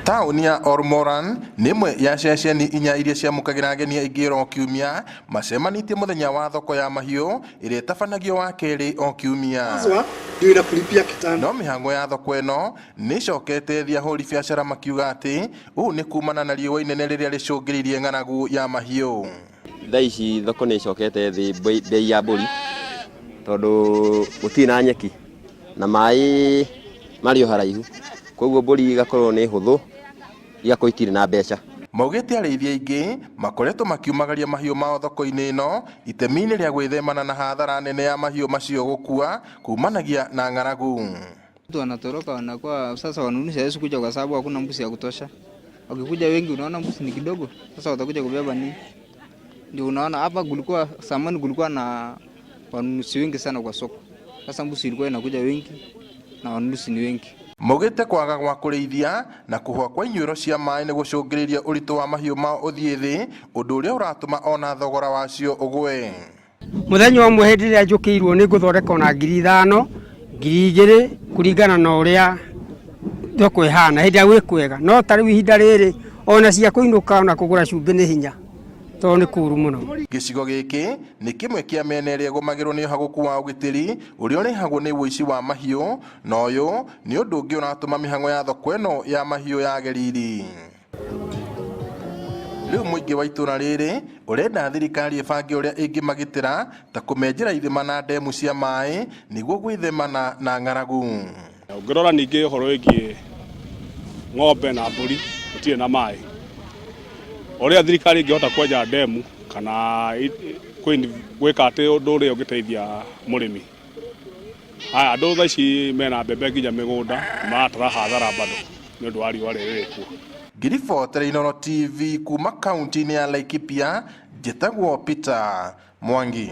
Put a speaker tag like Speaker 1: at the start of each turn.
Speaker 1: Taũni ya Olmoran nĩ ĩmwe ya ceceni inya iria ciamũkagĩra ageni aingĩ oro kiumia macemanĩtie mũthenya wa thoko ya mahiũ ĩrĩa ĩtabanagio wa kerĩ o kiumia.
Speaker 2: Ndio inakulipia kitanda.
Speaker 1: No mĩhango ya thoko ĩno nĩ ĩcokete thĩ, ahũri biacara makiuga atĩ ũũ nĩ kumana na riũa inene rĩrĩa rĩcũngĩrĩirie ng'aragu ya mahiũ.
Speaker 3: Thaa ici thoko nĩ ĩcokete thĩ bei ya mbũri tondũ gũtirĩ na nyeki na maĩ marĩ o haraihu, koguo mbũri igakorwo nĩ hũthũ, igakorwo itirĩ na mbeca.
Speaker 1: Maugĩte arĩithi aingĩ makoretwo makiumagaria mahiũ mao thoko-inĩ ĩno itemi-inĩ rĩa gwĩthemana na hathara nene ya mahiũ macio gũkua kumanagia na ng'aragu.
Speaker 4: Watu wanatoroka wanakuwa sasa wanunuzi hawezi kuja kwa sababu hakuna mbuzi ya kutosha. Wakikuja wengi unaona mbuzi ni kidogo, sasa watakuja kubeba nini? Ndio unaona hapa kulikuwa zamani kulikuwa na wanunuzi wengi sana kwa soko. Sasa mbuzi ilikuwa inakuja wengi na wanunuzi ni wengi.
Speaker 1: Maugĩte kwaga gwa kũrĩithia na kũhwa kwa inyuĩro cia maĩ nĩ gũcũngĩrĩria ũritũ wa mahiũ mao ũthiĩ thĩ, ũndũ ũrĩa ũratũma ona thogora wacio ũgwe.
Speaker 5: Mũthenya ũmwe hĩndĩ ĩrĩa njũkĩirwo nĩ ngũthondeka ona 5,000, 2,000, kũringana na ũrĩa thoko ĩhana hĩndĩ ĩrĩa gwĩ kwega. No ta rĩu ihinda rĩrĩ ona cia kũinũka ona kũgũra cumbĩ nĩ hinya tondũ nĩ kũũru mũno.
Speaker 1: Gĩcigo gĩkĩ nĩ kĩmwe kĩa mĩena ĩrĩa ĩgũmagĩrwo nĩ ũhagũku wa ũgitĩri ũrĩa ũrehagwo nĩ ũici wa mahiũ, na ũyũ nĩ ũndũ ũngĩ ũratũma mĩhang'o ya thoko ĩno ya mahiũ yage riri. Rĩu mũingĩ wa itũra rĩrĩ ũrenda thirikari ĩbange ũrĩa ĩngĩmagitĩra ta kũmenjera ithima na ndemu cia maĩ nĩguo gwĩthemana na ng'aragu.
Speaker 6: Ũngĩrora ningĩ ũhoro wĩgiĩ ng'ombe na mbũri gũtirĩ na maĩ, ũrĩa thirikari ĩngĩhota kwenja ndemu kana gwĩka atĩ ũndũ ũrĩa ũngĩteithia mũrĩmi. Haya andũ thaa ici mena mbembe nginya mĩgũnda maratara hathara bado nĩ ũndũ wa riũa rĩrĩ rĩkuo.
Speaker 1: Ngĩribotera Inooro TV kuma kaunti-inĩ ya Laikipia, njĩtagwo Peter Mwangi.